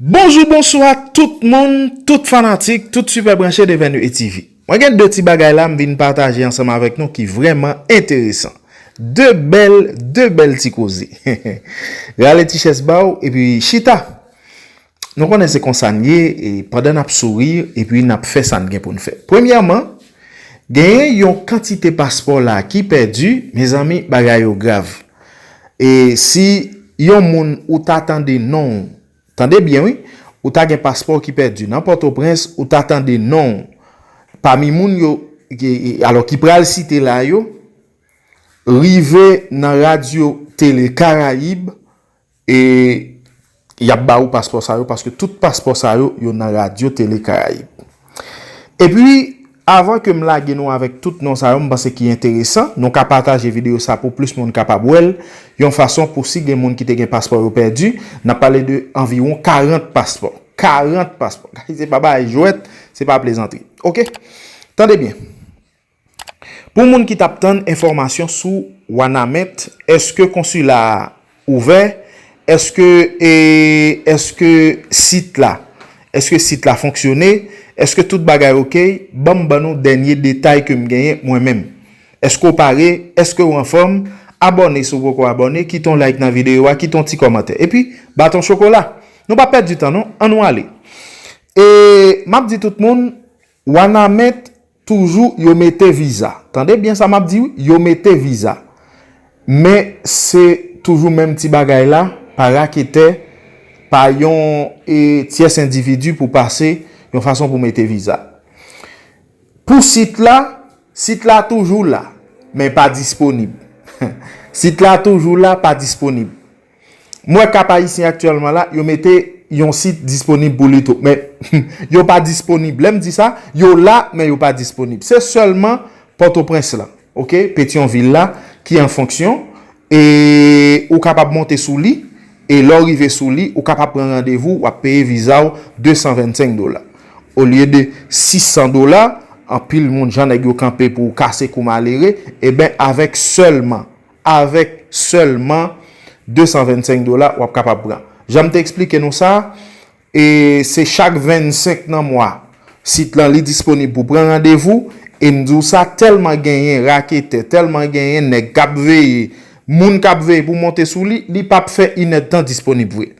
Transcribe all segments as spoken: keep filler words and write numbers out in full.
Bonjou, bonswa tout moun, tout fanatik, tout sipè branche de Venn E T V. Mwen gen de ti bagay la m vin pataje ansanm avèk nou ki vrèman enteresan. De bèl, de bèl ti koze. Rale ti chèz ba w epi chita. Nou konnen se konsa n ye, e pandan n ap souri, epi n ap fè sa n gen pou n fè. Premyèman, genyen yon kantite paspò la ki pèdi, mezanmi, bagay yo grav. E si yon moun ou ta tande non w, tande byen wi, ou ta gen paspò ki pèdi nan Pòtoprens, ou ta tande non w pami moun yo, ki, alò ki pral site la yo, rive nan radyo Tele Karayib, e y ap ba ou paspò sa yo, paske tout paspò sa yo, yo nan radyo Tele Karayib. Epi, avan ke m lage nou avèk tout non sa yo, m panse ki enteresan, nou ka pataje videyo sa pou plis moun kapab wè l, yon fason pou si gen moun ki te gen paspò yo pèdi, n ap pale de anviwon karant paspò. Karant paspò. Se pa bagay jwèt, se pa plezantri. Oke? Tande byen. Pou moun ki t ap tann enfòmasyon sou Wanament, èske konsila a ouvè? Èske, e, èske sit la, èske sit la fonksyone? Èske tout bagay oke? Ban m ban nou dènye detay ke m genyen mwen menm. Èske w pare? Èske w anfòm? Abòne si w poko abòne, kite yon like nan videyo a, kite yon ti kòmantè. Epi, baton chokola. Nou pa pèdi tan non, ann nou ale. E m ap di tout moun, Wanament toujou yo mete viza. Tande byen sa m ap di wi, yo mete viza. Men se toujou menm ti bagay la, pa raketè, pa yon, e, tyès endividi pou pase yon fason pou mete viza. Pou sit la, sit la toujou la, men pa disponib. Sit la toujou la, pa disponib. M wè Kap Ayisyen aktyèlman la, yo mete yon sit disponib pou li tou. Men, yo pa disponib. Lè m di sa, yo la, men yo pa disponib. Se sèlman Pòtoprens la, oke? Petyonvil la, ki an fonksyon. E ou kapab monte sou li. E lè w rive sou li, ou kapab pran randevou, w ap peye viza w de san vennsenk dola. Olye de sis san dola, anpil moun, jan nèg yo kanpe pou kase kou malere, e ben, avèk sèlman avèk sèlman de san vennsenk dola, w ap kapab pran. Jan m te eksplike nou sa, e se chak vennsenk nan mwa, sit lan li disponib pou pran randevou, e m di w sa, tèlman genyen raketè, tèlman genyen nèg k ap veye, moun k ap veye pou monte sou li, li p ap fè inèdtan disponib vre.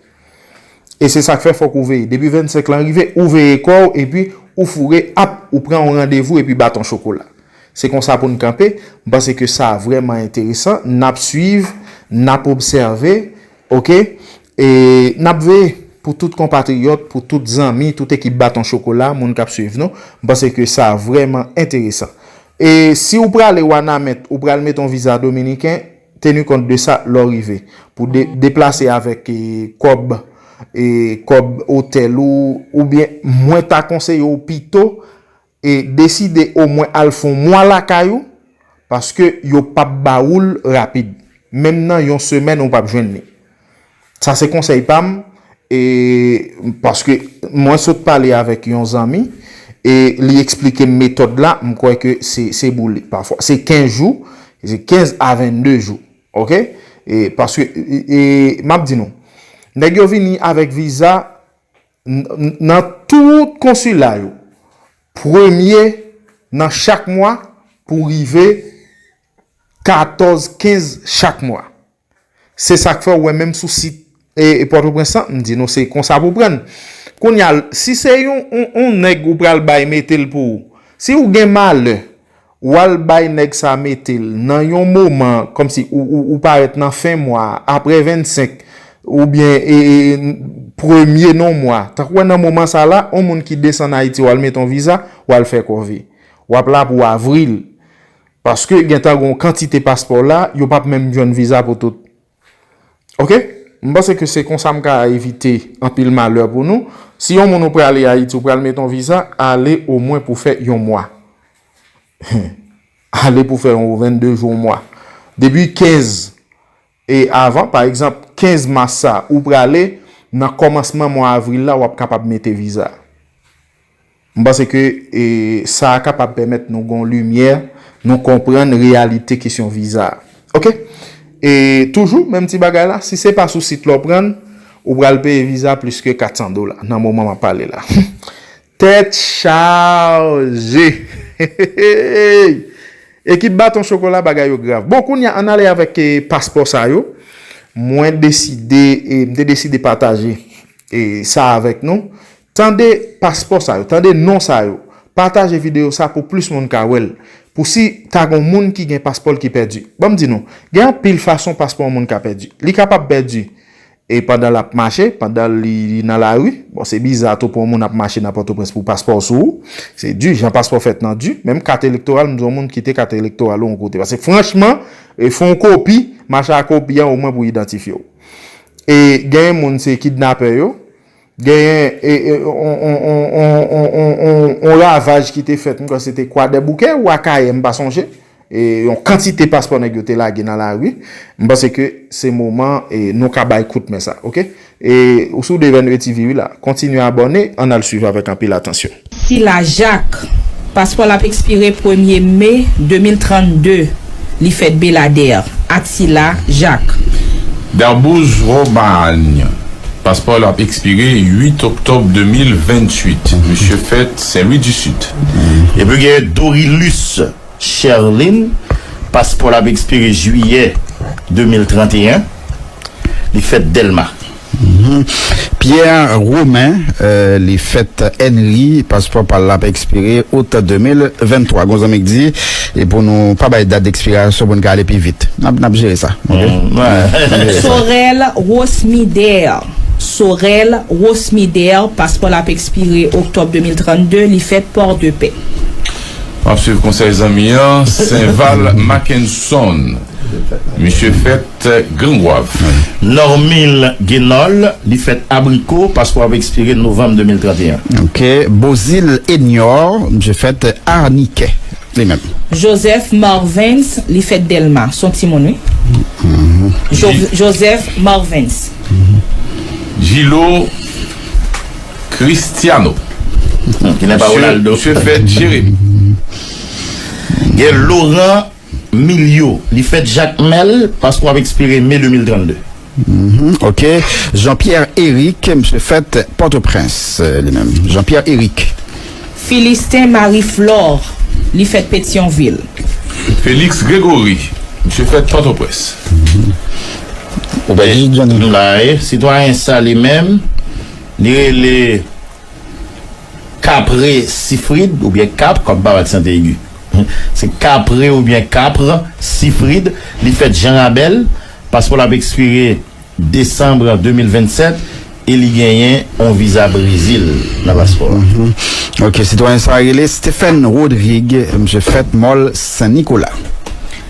E se sa k fè fòk ou veye. Depi vennsenk lan rive, ou veye kò w, epi ou foure ap, ou pran yon randevou, epi baton chokola. Se konsa pou n kanpe. M panse ke sa vrèman enteresan. N ap swiv, n ap obsève, oke? E n ap veye pou tout konpatriyòt, pou tout zanmi, tout ekip Baton Chokola, moun k ap swiv nou. M panse ke sa vrèman enteresan. E si w prale Wanament, ou pral mete yon viza dominiken, teni kont de sa lè w rive. Pou de, deplase avèk, e, kòb, e, kòb otèl ou, oubyen mwen ta konseye w pito, e, deside omwen al fè yon mwa lakay ou, paske yo p ap ba ou l rapid. Menm nan yon semèn, ou p ap jwenn li. Sa se konsèy pa m, e, paske mwen sot pale avèk yon zanmi, e li eksplike m metòd la, m kwè ke se, se boule pafwa. Se kenz jou, se kenz a vennde jou, oke? E, paske, e, e, m ap di nou, nèg yo vini avèk viza n-, n-, nan tout konsila yo, premye nan chak mwa pou rive katòz, kenz chak mwa. Se sa k fè w wè menm sou sit, e, e Pòtoprens lan, m di nou se konsa pou pran l. Kounye a, si se yon, yon, yon nèg ou pral bay mete l pou ou, si w gen malè, w al bay nèg sa mete l nan yon moman, kòmsi ou, ou, ou parèt nan fen mwa, apre vennsenk, oubyen, e, e, premye nan mwa. Tankou wè nan moman sa la, yon moun ki desann Ayiti, w al mete yon viza, w al fè kòve. W ap la pou avril. Paske gentan gen yon kantite paspò la, yo p ap menm jwenn viza pou tout. Oke? M panse ke se konsa m ka evite anpil malè pou nou. Si yon moun ou prale Ayiti, ou pral mete yon viza, ale omwen pou fè yon mwa. Ale pou fè yon vennde jou, yon mwa. Depi kenz e avan, pa egzanp, kenz mas sa, ou prale, nan kòmansman mwa avril la, w ap kapab mete viza. M panse ke, e, sa a kapab pèmèt nou gon limyè, nou konprann reyalite kesyon viza a. Oke? E toujou, menm ti bagay la, si se pa sou sit la w pran l, Ou pral peye viza plis ke kat san dola nan moman m ap pale la. Tèt chaje! Ekip Baton Chokola, bagay yo grav. Bon, kounye a, ann ale avèk, eh, paspò sa yo. Mwen deside, eh, m te deside pataje, eh, sa avèk nou. Tande paspò sa yo, tande non sa yo. Pataje videyo sa pou plis moun ka wè l. Pou si ta gon moun ki gen paspò l ki pèdi. Ban m di nou, gen anpil fason paspò yon moun ka pèdi. Li kapab pèdi e pandan l ap mache, pandan li, li nan lari. Bon, se biza tou pou yon moun ap mache nan Pòtoprens pou paspò w sou ou. Se di, jan paspò fèt nan di. Menm kat elektoral, m di yon moun kite kat elektoral ou yon kote. Paske franchman, e fè yon kopi, mache ak kopi an omwen pou idantifye w. E genyen moun se kidnapè yo, genyen, e, e, on, on, on, on, on, on, on, on ravaj ki te fèt, m kwè se te Kwadèboukè ou Akayè, m pa sonje. E, yon kantite paspò nèg yo te lage nan lari. M panse ke se moman, e, nou ka bay kout men sa, oke? E, ou sou Devèn E T V wi la. Kontinye abòne, ann al swiv avèk anpil atansyon. Sila Jak, paspò l ap ekspire premye me de mil trannde, li fèt Beladè. Atsila Jak. Darbouz Romagn, paspò l ap ekspire uit oktòb de mil venntuit. Misye fèt Sen Lwi di Sid. Epi gen Dorilus Sherline, paspò l ap ekspire jiyè de mil tranteyen, li fèt Dèlma. Mhm. Pierre Romain, euh, li fèt Henry, paspò pa l ap ekspire out de mil venntwa. Gon zanmi k di, e pou nou pa bay dat dekspirasyon pou n ka ale pi vit. N ap, n ap jere sa, oke? Mm, wè. N ap jere sa. Sorel Rosmider. Sorel Rosmider, paspò l ap ekspire oktòb de mil trannde, li fèt Pòdepè. M ap swiv konsèy zanmi an, Senval Mackenson. Misye fèt Grangwav. Normil Genol, li fèt Abriko, paspò ap ekspire novanm de mil tranteyen. Ok. Bozil Enior, misye fèt Arnikè, li menm. Joseph Marvens, li fèt Dèlma, s on timoun, wi. Mhm. Jo-, Joseph Marvens. Gilo Cristiano. Hmm, ki nan pa Ronaldo. Misye fèt Jeremi. Gen Laurent Milio, li fèt Jakmèl, paspò ap ekspire me de mil trannde. Mhm, ok. Jean-Pierre Eric, misye fèt Pòtoprens, euh, li menm. Jean-Pierre Eric. Philistin Marie Flore, li fèt Petyonvil. Félix Grégory, misye fèt Pòtoprens. Ou pèdi, Johnny? Nou la, e, sitwayen sa li menm, li rele Kapre Sifrid, oubyen Kap, kòm pa bat sante egi. Se Kapre oubyen Kapre Sifrid, li fèt Jan Rabèl, paspò l ap ekspire desanm de mil vennsèt, e li genyen yon viza Brezil nan paspò a. Mhm. Ok, sitwayen sa a rele Stephen Rodrigue, misye fèt Mòl Sen Nikola.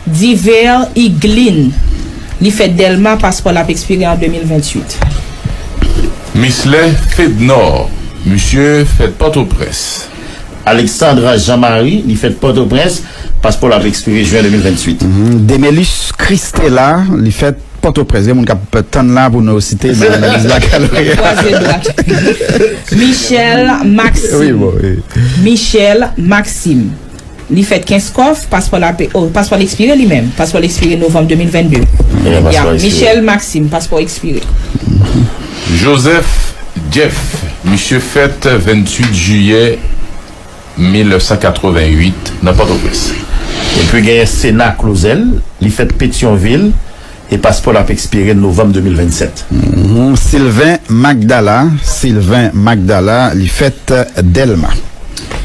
Diver Iglin, li fèt Dèlma, paspò l ap ekspire an de mil ventuit. Mislè Fednor, misye fèt Pòtoprens. Alexandre Jean Marie, li fèt Pòtoprens, paspò l ap ekspire jen de mil ventuit. Mhm. Demelus Christela, li fèt Pòtoprens. Gen moun k ap tann la pou nou site nan analiz bakalorya. Kwaze dwa. Michel Maxime. Wi, bon, wi. Michel Maxime. Li fèt Kenskòf, paspò l ap, oh, paspò l ekspire li menm. Paspò l ekspire novanm de mil vennde. Ya, paspò ekspire. Michel Maxime, paspò ekspire. Joseph Jeff, misye fèt venntuit jiyè mil nèf san katrevennuit nan Pòtoprens. Epi genyen Sena Clausel, li fèt Petyonvil, e paspò l ap ekspire novanm de mil vennsèt. Mhm. Sylvain Magdala, Sylvain Magdala, li fèt Dèlma.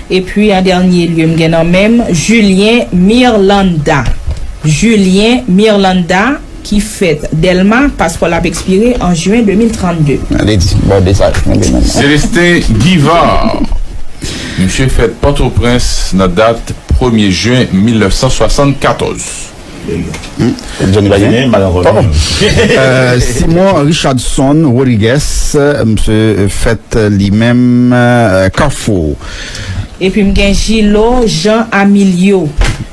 Epi, an dènye lye, m gen nan men m, Julien Mirlanda. Julien Mirlanda, ki fèt Dèlma, paspò l ap ekspire an jen de mil trannde. Lady, bòde sa, mwen gen nan. Célestin Guivard. Misye fèt Pòtoprens nan dat premye jen mil nèf san swasannkatòz. Hmm, Johnny pa gen? Gen, pa gen ankò. Oh, oh. Euh, Simon Richardson Rodriguez, euh, misye fèt li menm, euh, Kafou. Epi m gen Gilo Jean Amilio.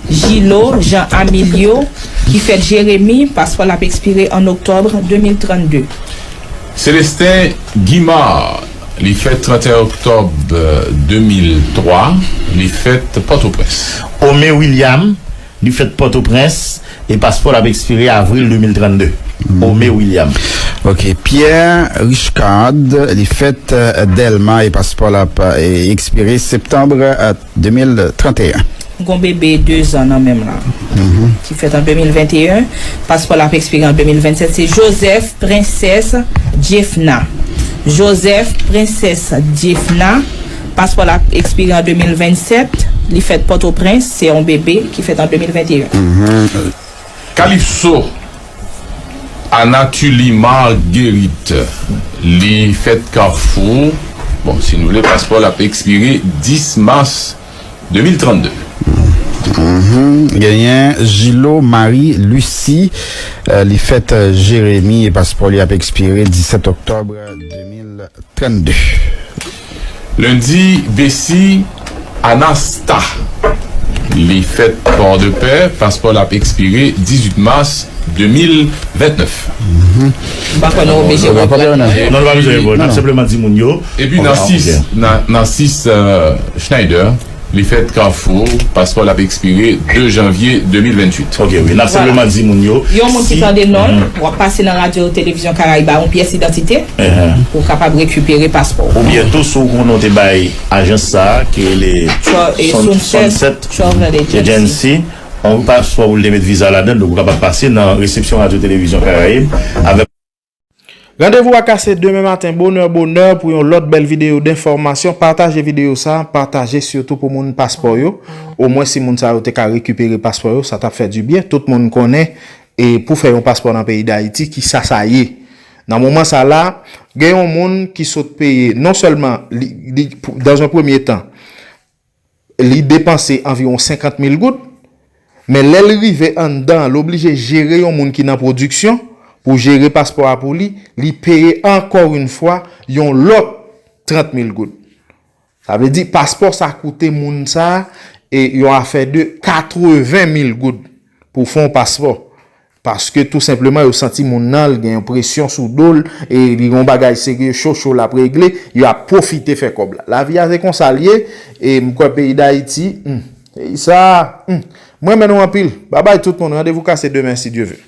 Gilo Jean Amilio, ki fèt Jeremi, paspò l ap ekspire an oktòb de mil trannde. Célestin Guimard, li fèt trannteyen oktòb, euh, de mil twa, li fèt Pòtoprens. Ome William, li fèt Pòtoprens, e paspò l ap ekspire avril de mil trannde. Ome William. Ok, Pierre Richcard, li fèt, euh, Dèlma e paspò l ap, euh, ekspire septanm, euh, de mil trannteyen. Gon bebe de zan nan menm la, ki fèt an de mil venteyen, paspò l ap ekspire an de mil vennsèt, se Joseph Princess Jeffna. Joseph Princess Jeffna, paspò l ap ekspire an de mil vennsèt, li fèt Pòtoprens, se yon bebe ki fèt an de mil venteyen. Calypso Anatuli Marguerite, li fèt Kafou. Bon, si nou vle, paspò l ap ekspire dis mas de mil trannde. Genyen Gilo Marie Lucie, euh, li fèt, euh, Jeremi e paspò li ap ekspire disèt oktòb de mil trannde. Lendi, Besi Anasta, li fèt Pòdepè, paspò l ap ekspire dizuit mas de mil ventnèf. Non, nou pa bezwen reponn. N ap senpleman di moun yo. Epi Narcisse, Narcisse Schneider, li fèt Kafou, paspò l ap ekspire de janvye de mil venntuit. Ok, wi, n ap senpleman di moun yo. Yon moun ki tande non l, w ap pase nan Radyo Televizyon Karayib a yon pyès idantite pou w kapab rekipere paspò w. Oubyen tou, si w konnen w te bay ajans sa a, ki rele Sunset Travel Agency, yon paspò pou l te met viza ladan l, donk ou kapab pase nan resepsyon Radyo Televizyon Karayib avèk Randevou a kase demen maten bonè bonè pou yon lòt bèl videyo denfòmasyon. Pataje videyo sa, pataje sitou pou moun paspò yo. Omwen si moun sa yo te ka rekipere paspò yo, sa t ap fè dibyen. Tout moun konnen e pou fè yon paspò nan peyi Dayiti, kisa sa ye. Nan moman sa la, gen yon moun ki sot peye non sèlman li, li, dans un premier temps, li depanse anviwon senkant mil goud, men lè l rive anndan an, l oblije jere yon moun ki nan pwodiksyon pou jere paspò a pou li, li peye encore une fois yon lòt trant mil goud. Sa vle di paspò sa koute moun sa e yon afè de katreven mil goud pou fè yon paspò. Paske tou senpleman yo santi moun nan l gen yon presyon sou do l e li gen yon bagay serye cho cho l ap regle, yo ap pwofite fè kòb la. Lavi a se konsa l ye e m kwè peyi Dayiti, hmm, peyi sa, hmm, m renmen nou anpil. Babay tout moun, randevou kase demen si Dye ve.